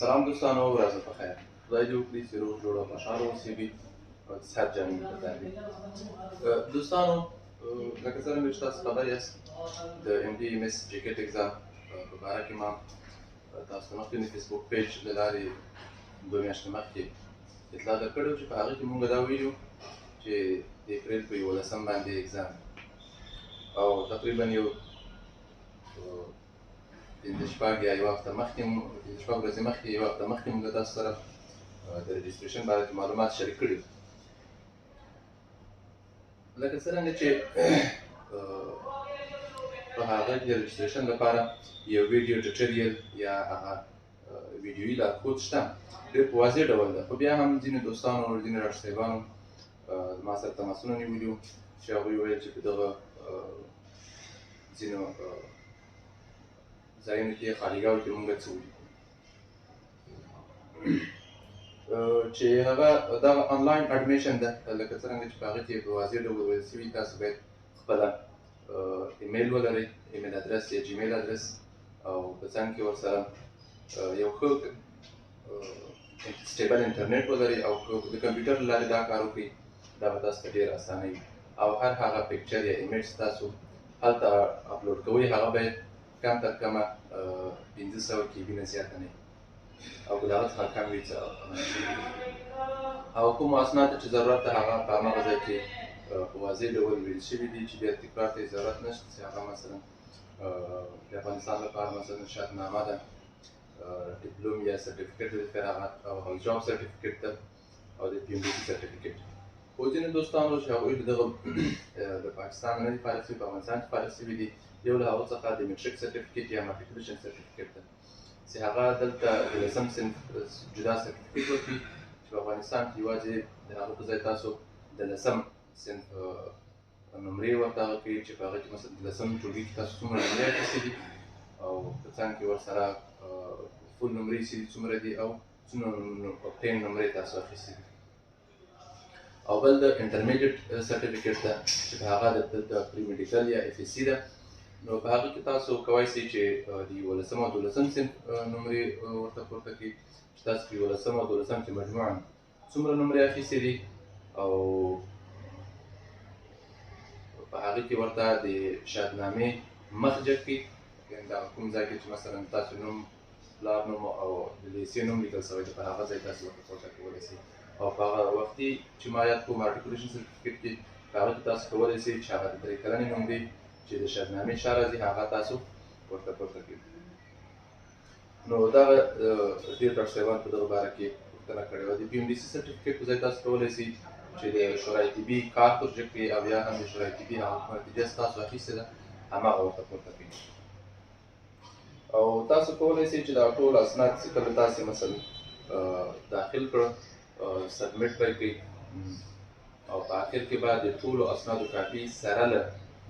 سلام دوستانو، ورځ په خیر. خدای دې وکړي چې روغ جوړ او خوشحاله اوسئ او د صحت جامې په تن وي. دوستانو، لکه څرنګه چې تاسو خبر یاست، د ایم ډي ایم اس جیکټ اگزام په باره کې ما تاسو ته مخکې د فیسبوک پیج له لارې 2 میاشتې مخکې اطلاع درکړې وه چې په هغه کې مونږ دا ویلو چې د اپریل په 11 باندې اگزام او تقریبا یو پنځه شپږ یا یوه هفته مخکې، 5 6 ورځې مخکې، یوه هفته مخکې موږ تاسو سره د registration باره کې معلومات شریک کړي. لکه څرنګه چې په هغه کې د registration لپاره یو ویډیو tutorial یا هغه ویډیويي لارښود شته، ډېر په واضح ډول ده، خو بیا هم ځینې دوستانو او ځینې ډاکټر صاحبانو زما سره تماسونه نیولي وو چې هغوی ویل چې په دغه ځینو ځایونو کې، خالیګاو کې مونږ څه ولیکو، چې هغه دغه آنلاین admission ده. لکه څرنګه چې په هغه کې په واضح ډول ویل شوي، تاسو باید خپله ایمیل ولرئ، ایمیل ادرس یا جیمیل ادرس، او په څنګ کې ورسره یو ښه stable انټرنیټ ولرئ، او که د کمپیوټر له لارې دا کار وکړئ، دا به تاسو ته ډېر اسانه وي. او هر هغه picture یا image تاسو هلته اپلوډ کوئ، هغه باید کم تر کمه 500 KB نه زیاته نه وي، او که د هغه څخه کم وي څه. او کوم اسناد چې ضرورت ده، هغه په هماغه ځای کې په واضح ډول ویل شوي دي چې بیا تکرار ته یې ضرورت نشته، چې هغه مثلا د افغانستان لپاره مثلا شهادتنامه ده، دیپلوم یا سرټیفیکیټ د فراغت او job certificate ده او د پی ام ډي سي سرټیفیکیټ. خو ځینې دوستانو چې هغوی دغه د پاکستان نه دي فارغ شوي، په افغانستان کې فارغ شوي دي، یو له هغو څخه د میټریک سرټیفیکیټ یا matriculation certificate ده چې هغه دلته د لسم صنف جدا سرټیفیکیټ ورکړي، چې په افغانستان کې یوازې د هغه په ځای تاسو د لسم صنف نمرې ورته هغه کوي، چې په هغه کې مثلا د لسم ټولګي کې تاسو څومره نمرې اخیستې دي او په څنګ کې ورسره full نمرې چې دي څومره دي او څومره obtained نمرې تاسو اخیستې دي. او بل د intermediate certificate ده چې په هغه د pre medical یا اف اس سي ده. نو په هغه کې تاسو کوای شئ چې د یولسم او دولسم صنف نمرې ورته پورته کړئ، چې تاسو په یولسم او دولسم کې مجموعاً څومره نمرې اخیستې دي، او په هغه کې ورته د شهادتنامې مخ جګ کړئ، یعنې دا کوم ځای کې چې مثلا تاسو نوم، پلار نوم او د لیسې نوم لیکل شوی دی، په هغه ځای تاسو ورته پورته کولی شئ. او په هغه وختي چې ما یاد کوم matriculation certificate کې، په هغه کې تاسو کولی شئ چې هغه د 3 کلنې نمرې چې د شهادتنامې شا راځي، هغه تاسو ورته پورته کړئ. نو دغه ډېر ډاکټر صاحبان په دغه باره کې پوښتنه کړې وه. د پی ام ډي سي سرټیفیکیټ په ځای تاسو کولی شئ چې د شورای طبي کارت ورجګ کړئ او یا هم د شورای طبي هغه کومه نتیجه چې تاسو اخیستې ده، هماغه ورته پورته کړئ. او تاسو کولی شئ چې دا ټول اسناد چې کله تاسو مثلا داخل کړ، submit به یې کړئ، او په اخر کې به د ټولو اسنادو کاپي سره له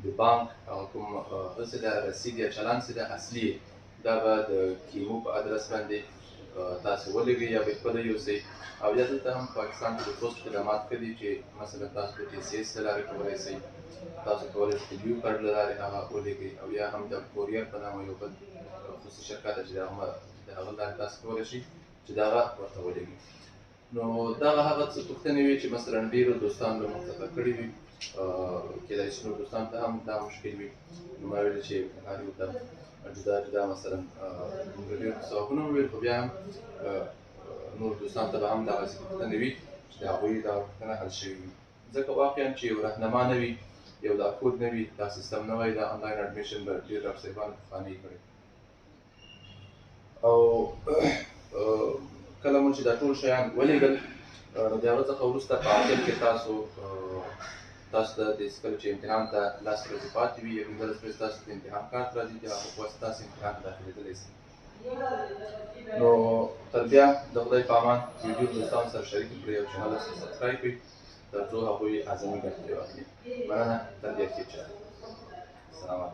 د بانک او کوم هغه څه ده، رسید یا چلان څه ده اصلي، دا به د کیمو په ادرس باندې تاسو ولېږئ یا به خپله یوسئ. او یا دلته هم پاکستان کې د پوسټ خدمات ښه دي چې مثلا تاسو د ټي سي اس له لارې کولی شئ، تاسو کولی شئ د لیوپرډ له لارې هغه ولېږئ، او یا هم د courier په نامه یو بل خصوصي شرکت ده چې د هغه لارې تاسو کولی شئ چې دغه ورته ولېږئ. نو دغه هغه څه پوښتنې وي چې مثلا ډېرو دوستانو له موږ څخه کړې وي. کېدای شي نور دوستان ته هم دا مشکل وي، نو ما ویل چې هر یو ته جدا جدا مثلا موږ ډېر ځوابونه وویل، خو بیا هم نور دوستان ته به هم دغسې پوښتنې وي چې د هغوی دا پوښتنه حل شوې وي، ځکه واقعا چې یو رهنما نه وي، یو لارښود نه وي، دا سیستم نه وي، دا آنلاین admission به ډېر ډاکټر صاحبانو پخوانۍ کړی. او کله مو چې دا ټول شیان ولېږل، نو د هغه څخه وروسته په اخر کې تاسو ته د کله چې امتحان ته 10 ورځې پاتې وي یا 15 ورځې، تاسو ته امتحان کارت راځي، د هغه په واسطه تاسو امتحان ته داخلېدلی شئ. نو تر بیا د خدای په امان. ویډیو دوستانو سره شریک کړئ او channel سره subscribe کړئ، تر څو هغوی اعظمي ګټه ترې واخلي. مننه، تر بیا ښې چارې، سلامت.